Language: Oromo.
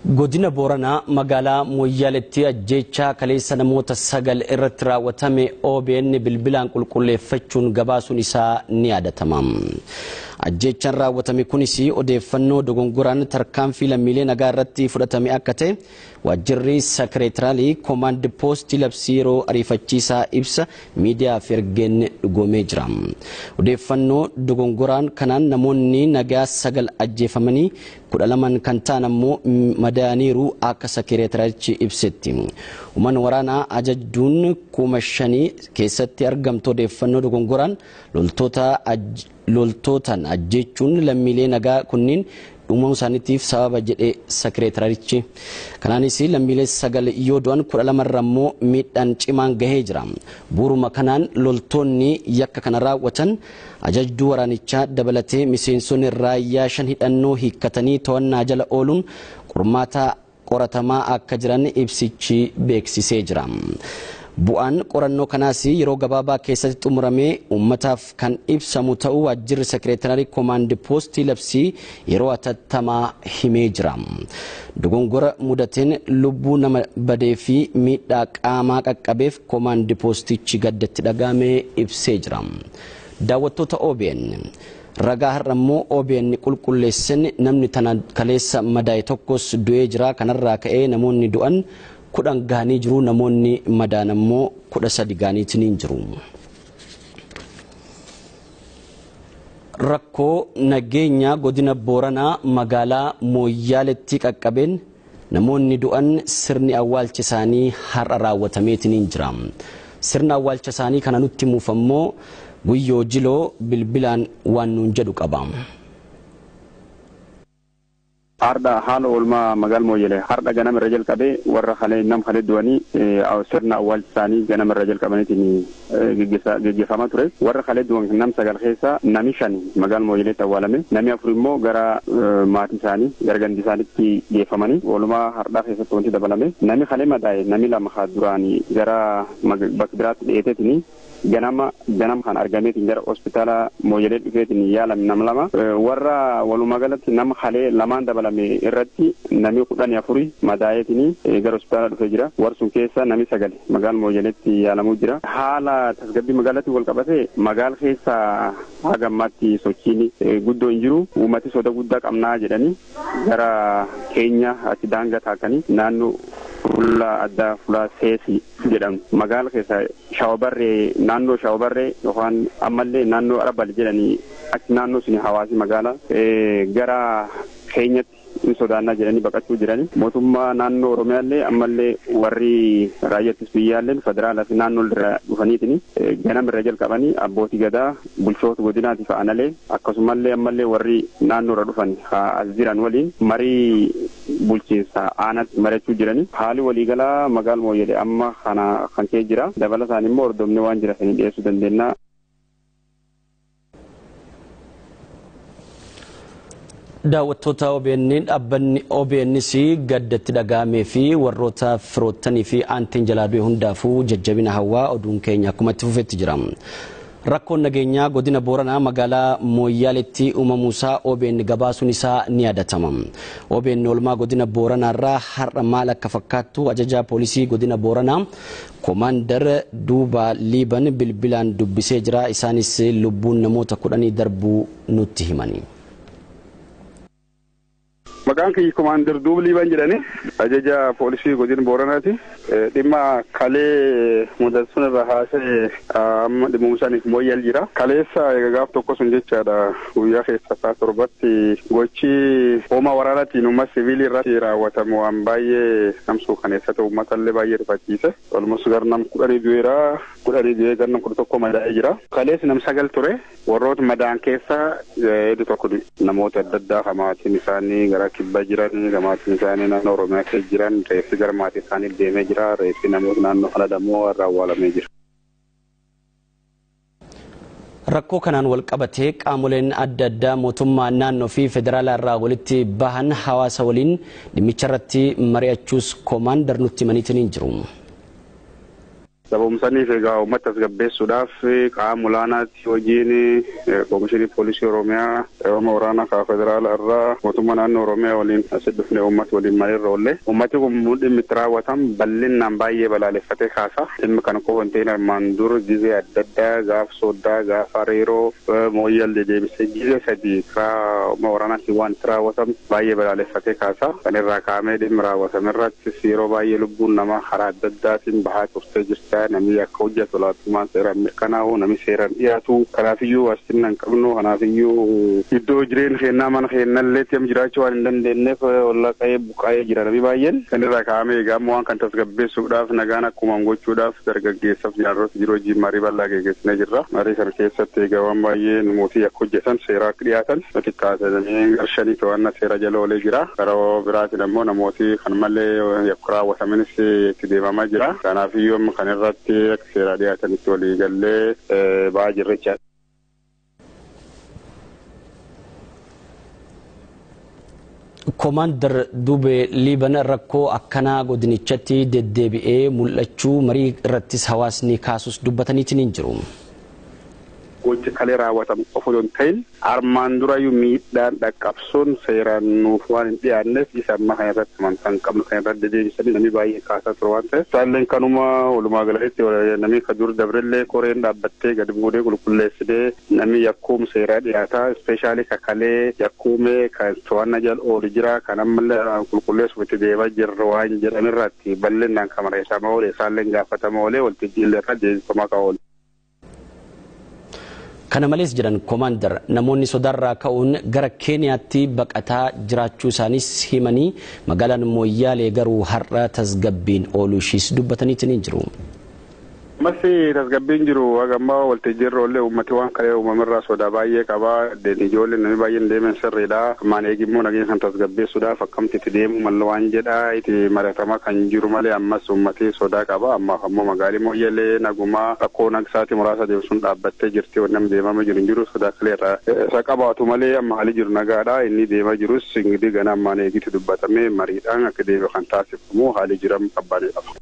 Godina Booranaa magaalaa Mooyyaaleetti ajjeechaa kaleessa namoota 9 irratti raawwatame OBN bilbilaan qulqulleeffachuun gabaasuun isaa ni yaadatama. Ajjeechaan raawwatame kunis odeeffannoo dogongoraan tarkaanfii lammiilee nagaa irratti fudhatame akka ta'e waajjirri sekireetaraalii koomaand poostii labsii yeroo ariifachiisaa ibsa miidiyaaf ergeen dhugoomee jira. Odeeffannoo dogongoraan kanaan namoonni nagaa 9 ajjeefamanii 12 kan ta'an ammoo madaaniiru akka sekireetarichi ibsetti. Humna waraanaa ajajjuun 5,000 keessatti argamtu odeeffannoo dogongoraan loltootaan ajjeechuun lammiilee nagaa kunniin dhumuu isaaniitiif sababa jedhe sekireetarichi. Kanaanis lammiilee 9 yoo du'an 12 irra immoo miidhaan cimaan gahee jira. Bu'uuruma kanaan loltoonni yakka kana raawwatan ajajduu waraanichaa dabalatee miseensonni raayyaa 5 hidhannoo hiikkatanii to'annaa jala ooluun qormaata qoratamaa akka jiran ibsichi beeksisee jira. Bu'aan qorannoo kanaas yeroo gabaabaa keessatti xumuramee uummataaf kan ibsamu ta'uu waajjirri sekireetararii koomaand poostii labsii yeroo hatattamaa himee jira. Dogongora mudateen lubbuu nama badee fi miidhaa qaamaa qaqqabeef koomaand poostichi gaddatti dhagaamee ibsee jira. Daawwattoota OBN ragaa har'a immoo OBN qulqulleessan namni tana kaleessa madaa'e tokkos du'ee jira. Kanarraa ka'ee namoonni du'an 10 gahanii jiru, namoonni madaan ammoo 13 gahaniitiin jiru. Rakkoo nageenya godina Booranaa magaalaa Mooyyaaleetti qaqqabeen namoonni du'an sirni awwaalcha isaanii har'a raawwatameetiin jira. Sirna awwaalcha isaanii kana nutti himuuf ammoo Guyyoo Jiloo bilbilaan waan nuun jedhu qaba. Har'a haala oolmaa magaalaa Mooyyalee har'a ganama irra jalqabee warra nam kalee du'anii sirna awwaalcha isaanii ganama irra jalqabaniitiin geggeeffamaa ture. Warra kalee du'an nam 9 keessa nami 5 magaalaa Mooyyaleetti awwaalame. Nami 4 immoo gara maatii isaanii gara gandi isaaniitti geeffamanii oolmaa har'aa keessatti wanti dabalame. Nami kalee madaa'e nami 2 duraanii gara bakka biraatti dhiyeeteetiin ganama kan argameetiin gara hospitaala Mooyyalee dhufeetiin yaalame nam 2 warra walumaa galatti nama kalee 2 dabalame irratti nami 14 madaa'eetiin gara hospitaala dhufee jira. Warri sun keessa nami 9 magaalaa Mooyyaleetti yaalamuu jira. Haala tasgabbii magaalatti wal qabate magaala keessa haga ammaatti sochiin guddoo hin jiru. Uummati soda guddaa qabnaa jedhanii gara keenya achi daangaa taakanii naannoo fuula addaa fuula seesii jedhamu magaala keessa shawabarree naannoo shawabarree yookaan ammallee naannoo arabal jedhanii achi naannoo sun hawaasi magaala gara keenyatti hin sodaannaa jedhanii baqachuu jiranii. Mootummaa naannoo Oromiyaallee ammallee warri raayyaa ittisa biyyaallee federaalaa fi naannoo irra dhufaniitiin ganama irra jalqabanii abbootii gadaa bulchoota godinaatii fa'analee akkasumallee ammallee warri naannoo irra dhufan as jiran waliin marii bulchiinsa aanaatti mari'achuu jiranii. Haalli waliigalaa magaalaa Mooyyalee amma kana kan ka'e jira. Dabalataan immoo hordofnee waan jira sanii dhiyeessuu dandeenya. Daawwattoota OBN dhaabbanni OBNs gaddatti dhagahamee fi warroota firoottanii fi aantiin jalaa du'e hundaafuu jajjabina hawaa oduun keenya akkuma itti fufetti jira. Rakkoon nageenyaa godina Booranaa magaalaa Mooyyaaleetti uumamuusaa OBN gabaasuun isaa ni yaadatama. OBN oolmaa godina Booranaarraa har'a maal akka fakkaattu ajajaa poolisii godina Booranaa Koomaandar Duubaa Liiban bilbilaan dubbisee jira. Isaanis lubbuun namoota 10 darbuu nutti himani. Maqaan kiyya Koomaandar Duubaa Liiban jedhani ajaja poolisii godina Booranaati. Dhimma kalee mudatuun irra haasa'e amma dhimma isaaniif Mooyyal jira. Kaleessa gaaf tokko sun jechaadha guyyaa keessa sa'a 7tti gochi hoomaa waraanaatiin uummata siviilii irratti raawwatamu waan baay'ee namsuu kaneessa ta'e uummatallee baay'ee rifachiise. Olmus gara nam 10 du'eera 10 du'ee gara nam 11 madaa'ee jira. Kaleessi nam 9 ture warroota madaa'an keessa hedduu tokko namoota adda addaa maatiin isaanii gara kibba jiran maatiin isaanii naannoo Oromiyaa keessa jiran reeffi gara maatii isaanii deemee jira. Reeffi namoota naannoo kana dammoo irraa awwaalamee jira. Rakkoo kanaan wal qabatee qaamoleen adda addaa mootummaa naannoo fi federaalaa irraa walitti bahan hawaasa waliin dhimmicha irratti mari'achuus koomaandar nutti himaniitiin jiru. Sababumsaniif egaa uummata tasgabbeessuudhaaf qaama olaanaatti hojiin Koomishinii Poolisii Oromiyaa, qaama waraanaa karaa federaala irraa, mootummaa naannoo Oromiyaa waliin asi dhufne uummata waliin mariirra oolle. Uummati kun dhimmi itti raawwatan bal'inaan baay'ee balaaleffatee kaasa. Dhimmi kana qofa hin ta'in, armaan dura gizee adda addaa gaaf Sooddaa, gaaf Hariiroo, Mooyyallee deebisee gizee 3 karaa waraanaatiin waan itti raawwatan baay'ee balaaleffatee kaasa. Kan irraa kaa'amee dhimmi raawwatame irrattis yeroo baay'ee lubbuun namaa karaa adda addaatiin bahaa turtee jirta. Namni akka hojjetu olaantummaan seeraan mirkanaa'u, namni seeraan dhiyaatu. Kanaafiyyuu waastinna hin qabnu. Kanaafiyyuu iddoo jireenya keenyaa, mana keenyallee jiraachuu waan hin dandeenyeef ollaa qa'ee buqqaa'ee jira namni baay'een. Kan irraa kaa'amee egaa ammoo waan kan tasgabbeessuudhaaf, nagaan akkuma gochuudhaaf, dargaggeessaaf jaarrota jiru wajjin marii bal'aa geggeessinee jirra. Marii kana keessatti egaa waan baay'ee mootii akka hojjetan, seeraa akka dhiyaatan xiqqaatamee qarshanii to'annaa seera jala oolee jira. Karaa biraatiin ammoo namooti kan malee yakka raawwatamanis itti deemamaa jira. Kanaafiyyuu amma kan irratti akka seeraa dhiyaatanitti walii gallee ba'aa jirra jechaadha. Koomaandar Dubee Liiban rakkoo akkanaa godinichatti deddeebi'ee mul'achuu marii irrattis hawaasni kaasus dubbataniitiin hin jiru. Gocha kalee raawwatamu qofa osoo hin ta'in, armaan durayyuu miidhaan dhaqqabsuun seeraan nuuf waan hin dhiyaanneef, isa amma kana irratti amantaa hin qabnu, kan irratti deebisanii namni baay'ee kaasaa ture waan ta'eef. Isaalleen kanuma walumaa galatti namni ka dur dabrillee koreen dhaabbattee gadi buunee qulqulleessinee namni yakkuum seeraa dhiyaataa, ispeeshaalii kakalee yakkuumee kan to'annaa jala oolu jira, kan ammallee qulqulleessuuf itti deemaa jirra waan jedhamirratti bal'inaan kan mari'atamaa oole, isaalleen gaafatama oolee, waltajjii illee irra deebifamaa kan oole. Kana malees jedhan koomaandar, namoonni sodaarraa ka'uun gara Keeniyaatti baqataa jiraachuu isaanis himanii, magaalaan Mooyyaalee garuu har'a tasgabbiin ooluu ishiis dubbataniitiin hin jiru. Ammas tasgabbiin jiru, haga ammaa waltajjii irra oollee uummati waan kalee uumamirraa sodaa baay'ee qaba. Ijoolleen namni baay'een deeman sirriidha. Ammaan eegimmoo nageenya kan tasgabbeessuudhaaf akkamti itti deemuu malla waan jedha itti mari'atamaa kan jiru malee, ammas uummati sodaa qaba. Ammaaf ammoo magaalii Mooyyalee nagumaa, rakkoo nagsaati muraasa deemsuun dhaabbattee jirti. Wanni amma deemama jiru hin jiru, sodaa kalee irraa isa qabaatu malee amma haalli jiru nagaadha. Inni deemaa jirus ingidi gana ammaan eegitti dubbatamee mariidhaan akka deebi'u kan taasifamu, haalli jiran qabbaanee qaba.